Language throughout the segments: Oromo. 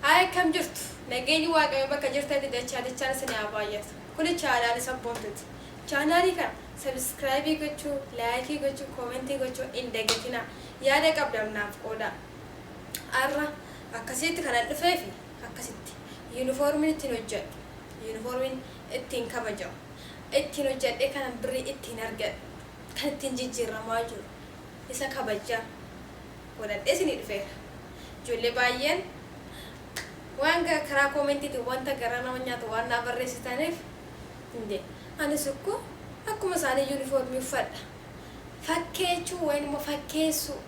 Haay, akkam jirtu? Nageenyi Waaqayyoo bakka jirtanitti dachaa dachaan isin haa baay'atu. Kuni chaanaalii Sabboontuuti. Chaanaalii kana subscribe gochuu, like gochuu, comment gochuu hin dagatinaa. Yaada qabdan naaf qoodaa. Har'a akkasitti kanan dhufeefi akkasitti yuunifoormiin ittiin hojjedhu, yuunifoormiin ittiin kabajamu, ittiin hojjedhee kanan birrii ittiin argadhu, kan ittiin jijjiirramaa jiru isa kabajaa godhadhee isinii dhufeera. Ijoollee baay'een waan karaa koomentiitiin wanta garaa nama nyaatu waan naa barreessitaniif, inde anis ukko akkuma isaanii yuunifoormii uffadha. Fakkeechuu wayin immoo fakkeessuu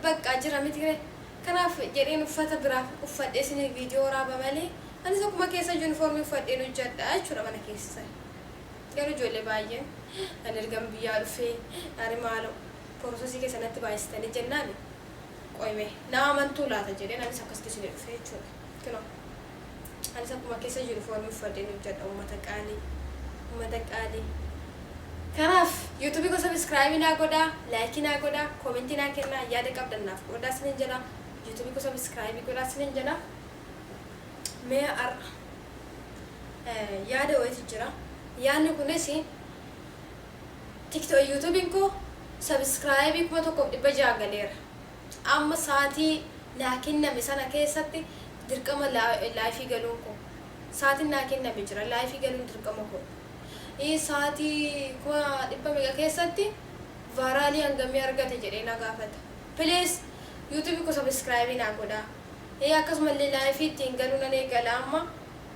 bakka jira miti ree? Kanaaf jedheen uffata biraa uffadhee isinii viidiyoo waraaba malee anis akkuma keessa yuunifoormii uffadheen hojjedha jechuudha mana keessa. Garuu ijoollee baay'een ani ergan biyyaa dhufee ani maaloo process keessa natti baay'isitanii jennaan, qoyme nama amantuu laata jedheen anis akkasitti isinii dhufe jechuudha. Kunoo anis akkuma keessa yuunifoormii uffadheen hojjedha, uummata qaalii, uummata qaalii. Kanaaf yuutuubii koo subscribe naa godhaa, like naa godhaa, comment naa kennaa, yaada qabdan naaf qoodaa isiniin jedha. Yuutuubii koo subscribe godhaa isiniin jedha. Mee har'a yaada wayiitu jira. Yaadni kunis TikTok yuutuubiin koo subscribe 1600 galeera. Amma sa'aatii naa kenname sana keessatti dirqama live galuun koo. Sa'aatiin naa kenname jira, live galuun dirqama koo. Sa'aatii kuma dhibba meeqa keessatti viral hangamii argate jedhee na gaafata. Please, yuutuubii koo subscribe naa godhaa. Akkasumallee live ittiin galuu nan eegala amma.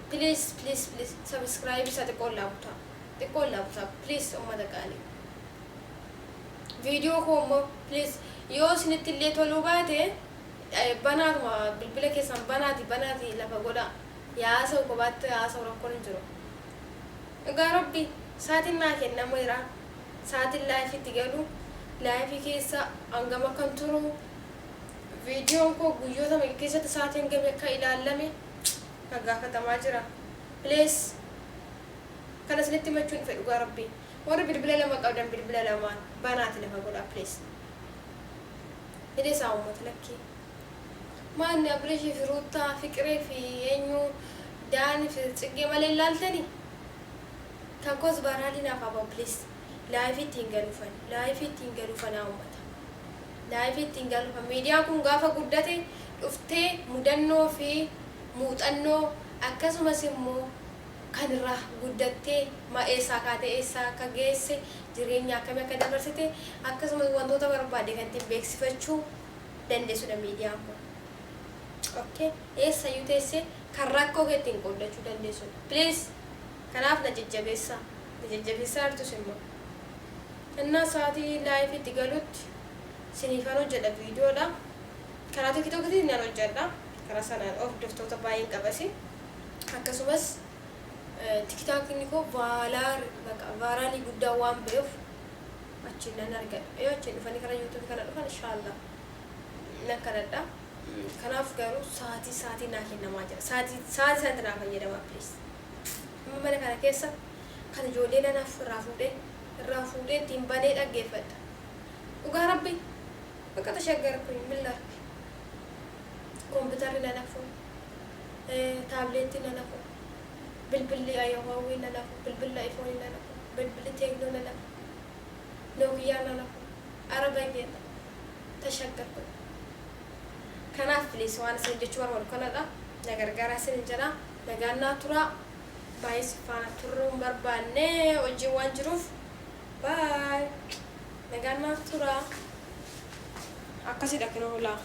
Please, please, please, subscribe isa xiqqoo laabutaa. Xiqqoo laabutaa, please, uummata qaalii. Viidiyoo koo immoo please, yoo isinitti illee toluu baate, banaatuma bilbila keessan banaati banaati lafa godhaa. Yaasa'u kophaatti haasa'u, rakkoon hin jiru. Egaa Rabbi sa'aatiin naa kennameera. Sa'aatiin liveitti galu, live keessa hangam akkan turu, viidiyoon koo guyyoota meeqa keessatti sa'aatii hangamii akka ilaalame kan gaafatamaa jira. Please, kana isinitti himachuun dhufe dhugaa Rabbi. Warri bilbila lama qabdan bilbila lamaan banaati lafa godhaa, please. Hidhee isaa uummata lakkii. Maanni Abirishii fi Ruuttaa, Fiqiree fi eenyu, Daanii fi Tsiggee malee ilaaltanii? Kan koos viral naaf haa ba'u, please. Live ittiin galuufan. Live ittiin galuufan haa uummata. Live ittiin galuufan. Miidiyaan kun gaafa guddate dhuftee mudannoo fi muuxannoo, akkasumas immoo kan irraa guddattee, ma eessaa kaatee eessaa akka geesse, jireenya akkamii akka dabarsite, akkasumas wantoota barbaade kan ittiin beeksifachuu dandeessudha miidiyaan kun. Okay. Eessayyuu teessee kan rakkoo kee ittiin qooddachuu dandeessudha. Please, kanaaf na jajjabeessaa. Na jajjabeessaa jirtus immoo. Innaa sa'aatii live itti galutti siniifan hojjedha viidiyoodha. Karaa tiktookitiin nan hojjedha. Karaa sanaan hordoftoota baay'een qabasi. Akkasumas tiktookni koo viral guddaa waan ba'eef achiin nan argadha. Yoo achiin dhufanii karaa yuutuubii kana dhufan, inshaallah nan kadhadha. Kanaaf garuu sa'aatii naa kennamaa jira. Sa'aatii sanatti naa fayyadamaa, please. Amma mana kana keessa kan ijoollee nanaaf irraa fuudhee ittiin banee dhaggeeffadha. Dhugaa Rabbi bakka tashaggarkuኝ ምን ላድርግ? Kompiitarri nan hafu, taabileettiin nan hafu, bilbilli Huawei nan hafu, bilbilli iPhone nan hafu, bilbilli Tecno nan hafu, Nokia nan hafu. Ara baay'eedha. Tashaggarkuኝ. Kanaaf please, waan isin jechuu barbaadu kanadha. Na gargaaraa isin jedha. Nagaan naa turaa. Baay'ee si faana turuu hin barbaanne, hojiin waan jiruuf. Bye. Nagaan naa turaa. Akkasidha kinoo laa.